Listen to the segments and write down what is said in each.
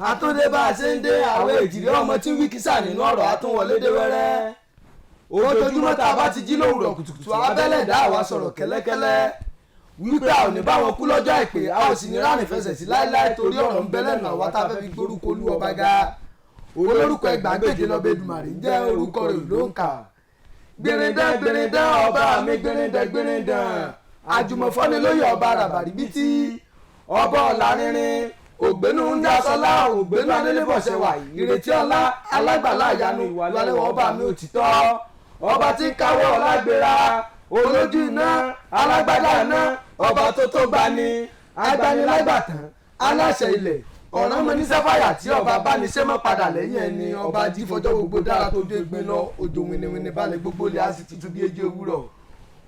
Àtúndé bá a ṣe ń dé àwọn èjìrí ọmọ tí wíkísà nínú ọ̀rọ̀ àtúnwọlé dé wẹ́rẹ́. Ojoojúmọ́ tá a bá ti jí lówùrọ̀ kùtùkùtù, abẹ́lẹ̀ dá àwa sọ̀rọ̀ kẹ́lẹ́kẹ́lẹ́ wípé a ò ní bá wọn kú lọ́jọ́ àìpé, a ò sì ní ránì fẹsẹ̀ sí láéláé, torí ọ̀rọ̀ ń bẹ lẹ́nu àwa tá a fẹ́ fi gbórúkọ Olú ọba ga. Olórúkọ ẹgbàágbèje lọ́bẹ̀ Èdùmàrè ń jẹ́, orúkọ rẹ̀ ló ń kà. Gbèrèdán gbèrèdán ọba mi, gbèrèdán gbèrèdán, àjùmọ̀fọ́ni lóye ọba ràbàrìbítí, ọba ọ̀làrinrin, ògbénu ń dásọlá, ògbénu adélébọ̀ṣẹ̀wà, ìrètí ọlá, alágbàlá ìyanu, ìwàlẹ́wọ̀ ọba mi òtítọ́, ọba tí ń káwọ́ ọlá gbéra, olójú iná, alágbádá iná, ọba tó tó gbani, agbanilágbàtàn, aláṣẹ ilẹ̀, ọ̀ràn mọ ní sáfàyà tí ọba bá ní sẹ́mọ́ padà lẹ́yìn ẹni, ọba jífọjọ́ gbogbo dára tó dé gbin lọ, òjò wìnìwìnì balẹ̀ gbogbo lè á sì tutù bí ejò òwúrọ̀.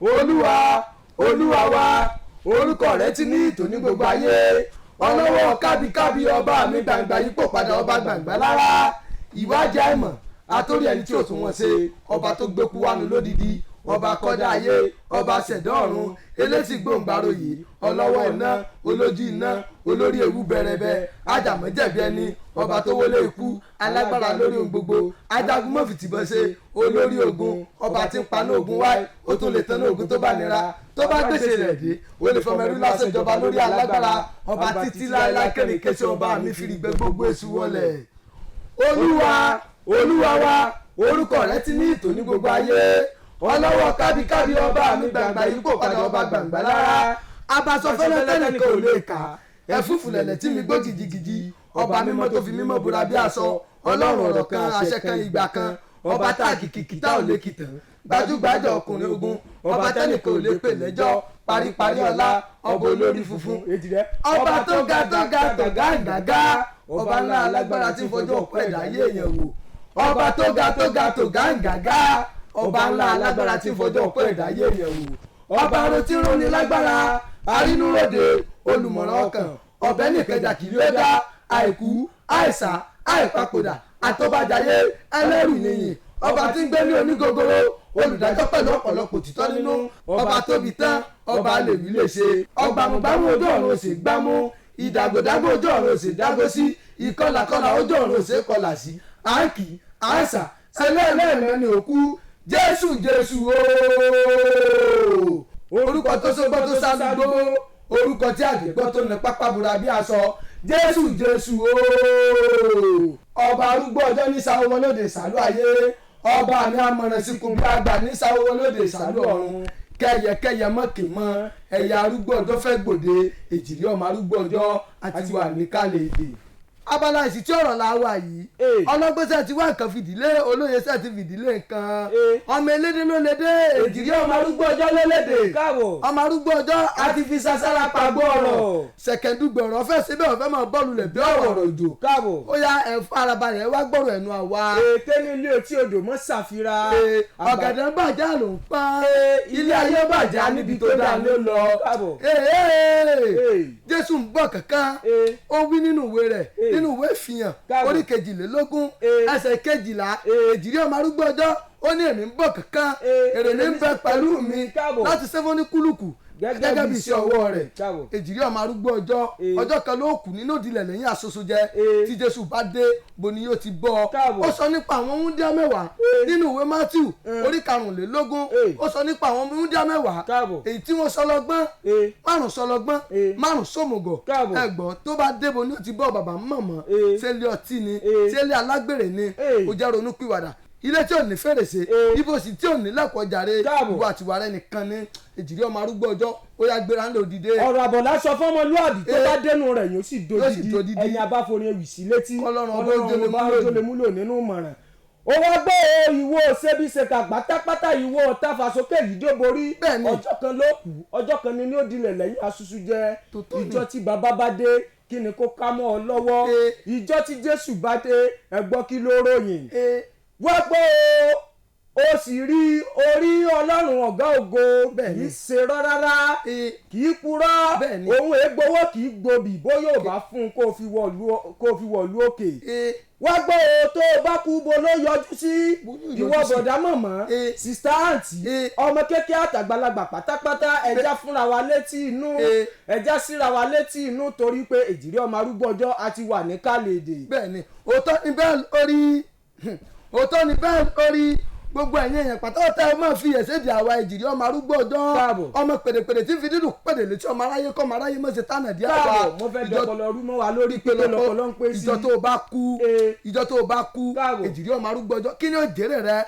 Olúwa, Olúwa wa, orúkọ rẹ ti ní ìtò ní gbogbo ayé. Ọlọ́wọ́ kábíkábí ọba mi gbàǹgbà yípo padà, ọba gbàǹgbà lára ìwádìí àìmọ̀ àtórí ẹni tí ò tún wọn ṣe, ọba tó gbéku wánu lódìdí, ọba kọjá ayé, ọba ṣẹ̀dá ọ̀run, elétí gbòǹgbàròyè, ọlọ́wọ́ iná, olójú iná, olórí ewu bẹ̀rẹ̀bẹ̀, ajàmọ́jẹ̀bi ẹni, ọba tó wọlé ikú, alágbára lórí ohun gbogbo, ajagun mọ́fìtìbọn ṣe, olórí ogun, ọba tí ń paná ogun wáyé, ó tún lè tanná ogun tó bá nira, tó bá gbèsè rẹ̀ dé, ó lè fọmọ ẹrú lásán jọba lórí alágbára, ọba títí láéláé kẹ́nìkẹ́sì, ọba mi fìrìgbẹ́ gbogbo èṣù wọlẹ̀. Olúwa, Olúwa wa, orúkọ rẹ ti ní ìtò ní gbogbo ayé. Ọlọ́wọ́ kábíkábí ọba mi gbàǹgbà yípo padà, ọba gbàǹgbà lára, abaṣọ fẹ́lẹ́ tẹ́nìkan ò lè kà, ẹ̀fúùfù lẹ̀lẹ̀ tí mi gbó jìjìgìjì, ọba mímọ́ tó fi mímọ́ bora bí aṣọ, ọlọ́run ọ̀rọ̀ kan, àṣẹ kan, ìgbà kan, ọba tá kìkìkì tá ò lè kìtàn, gbajúgbajà ọkùnrin ogun, ọba tẹ́nìkan ò lè pè lẹ́jọ́, paríparí ọlá, ọba olórí funfun, ọba tó ga tó ga tó gáǹgàgá, ọba ńlá alágbára tí ń fọjọ́ ọ̀pọ̀ ẹ̀dá ayé èèyàn wò, ọba tó ga tó ga tó gáǹgàgá, ọba ńlá alágbára tí ń fọjọ́ ọ̀pọ̀ ẹ̀dá ayé èèyàn wò, ọba arotí róni lágbára, arínúròde, olùmọ̀ràn ọkàn, ọ̀bẹ nìkẹjà kìlí ó dá, àìkú, àìsà, àìpapòdà, àtọ́bàjáyé, ẹlẹ́rù nìyìn, ọba tí ń gbé ní onígogoro, olùdájọ́ pẹ̀lú ọ̀pọ̀lọpọ̀ òtítọ́ nínú, ọba tóbi tán, ọba lèwí lè ṣe, ọgbàmùgbàmù ojú ọ̀run òsè gbámú, ìdàgòdàgò ojú ọ̀run òsè dágó sí, ìkọlàkọlà ojú ọ̀run òsè kọlà sí, àǹkì àǹsà ẹlẹ́ẹ̀lẹ́ẹ̀mẹ́ ni òkú. Jésù Jésù ooo, orúkọ tó sọgbọ́n tó sálúgbó, orúkọ tí àgbẹ̀gbọ́ tó ní pápá bora bí aṣọ. Jésù Jésù ooo, ọba arúgbó ọjọ́ ní sáwọ́ wọlóde ìsàlú ayé, ọba àmì amọ̀ràn síkùn bí àgbà ní sáwọ́ wọlóde ìsàlú ọ̀run, kẹyẹkẹyẹ mọ́kì mọ́ ẹ̀yà arúgbó ọjọ́ fẹ́ gbòde, èjìrí ọmọ arúgbó ọjọ́ àti wà níkàlẹ̀ èdè. Abala ìsìtí ọ̀rọ̀ la wà yìí. Ọlọ́gbọ́n ti wá nǹkan fìdílé, olóye sẹ́ ti fìdílé nǹkan, ọmọ elédè ló lédè, èjìrí ọmọ arúgbó ọjọ́ ló lédè, ọmọ arúgbó ọjọ́ àti fi sasara pàgbọ́ ọ̀rọ̀, ṣẹ̀kẹ̀ndúgbẹ̀ ọ̀rọ̀ fẹ́ síbẹ̀ ọ̀fẹ́ máa bọ́ọ̀lù lẹ̀ bí ọ̀rọ̀ òjò. Ó yá, ẹ farabalẹ̀, ẹ wá gbọ́rọ̀ ẹnu àwa. Èké ní ilé etí odò mọ́ ṣàfira. Ọ̀gẹ̀dẹ̀ ń bàjẹ́ àlò ń pa, ilé ayé bàjẹ́ níbi tó dáa ló lọ. Jésù ń bọ̀ kankan, ó wí nínú ìwé rẹ̀, nínú ìwé ìfihàn orí 22 ẹsẹ̀ 12, èjìrí ọmọ arúgbó ọjọ́ ó ní èmi ń bọ̀ kankan, èrè mi ń bẹ pẹ̀lú mi láti ṣe fún ní kúlùkù gẹ́gẹ́ bí iṣẹ́ ọwọ́ rẹ̀. Èjìrí ọmọ arúgbó ọjọ́, ọjọ́ kan ló kù nínú ìdílé lẹ́yìn àsoso jẹ, tí Jésù bá dé bo ni yóò ti bọ́ ọ. Ó sọ nípa àwọn wúndíá 10 nínú ìwé Mátíù orí 25, ó sọ nípa àwọn wúndíá 10 èyí tí wọ́n sọlọ́gbọ́n, 5 sọlọ́gbọ́n, 5 sómùgọ̀. Ẹ̀gbọ́n tó bá dé bo ni yóò ti bọ́ bàbá mọ̀mọ́, ṣé ilé ọtí ni, ṣé ilé alágbèrè ni, ó jẹ́ ronú pìwàdà, ilé tí ò ní fèrèsé, ibòsì tí ò ní lẹ́kọ̀ọ́ jàre, ìwọ àtiwà rẹ nìkan ni. Èjìrí ọmọ arúgbó ọjọ́ ó yá gbéra ńlẹ̀ òdìdé. Ọ̀rọ̀ àbọ̀lá sọ fọ́mọlúàbí tó bá dénú rẹ̀ yóò sì dodidi, ẹni abáforin ewì sí létí, Ọlọ́run ọba ó lè múlò nínú ìmọ̀ràn. Ó wá gbọ́ ìwọ ṣebíṣeka pátápátá, ìwọ tafasókè yìí dó borí, ọjọ́ kan ló kù, ọjọ́ kan ni ní ó dilẹ̀ lẹ́yìn asusu jẹ. Ìjọ tí bàbá bá dé kí ni kó ká mọ́ ọ lọ́wọ́, ìjọ tí Jésù bá dé ẹ gbọ́ kí ló ròyìn. Wá gbọ́ o, Ó sì rí orí Ọlọ́run ọ̀gá ògo, Bẹ́ẹ̀ni. kì í ṣe rọ́ rárá, kì í purọ́. Bẹ́ẹ̀ni. Òun ègbowó kì í gbòbì, bóyá ò bá fún un kó o fi wọ̀lú òkè. Wá gbọ́ o, tó o bá kú, bo ló yọjú sí? Bo ló yọjú Ìwọ sí? Bọ̀dá, mọ̀mọ́, sista, àǹtí, ọmọ kékeré àtàgbàlagbà pátápátá, ẹja fúnra wa létí inú, ẹja síra wa létí inú, torí pé èjìrí ọmọ arúgbó ọjọ́ a ti wà ní kálẹ̀dẹ̀. Bẹ́ẹ̀ni, òótọ́ ni bẹ́ẹ̀ lórí, òótọ́ ni bẹ́ẹ̀ lórí. Gbogbo ẹ̀yin èèyàn pátá tẹ́ ẹ máa fi ẹ̀sẹ̀ di àwa èjìrí ọmọ arúgbó ọjọ́, Káàbọ̀. ọmọ pèdèpèdè tí ń fi dídùn pèdè létí ọmọ aráyé, kọ́ ọmọ aráyé mọ̀ ṣe tánà díẹ̀ àwa. Káàbọ̀, mo fẹ́ dọpọlọ rú mọ́ wa lórí pé lọpọlọ ń pè sí. Ìjọ tó o bá kú, ìjọ tó o bá kú, Káàbọ̀. èjìrí ọmọ arúgbó ọjọ́, kí ni ó jèrè rẹ?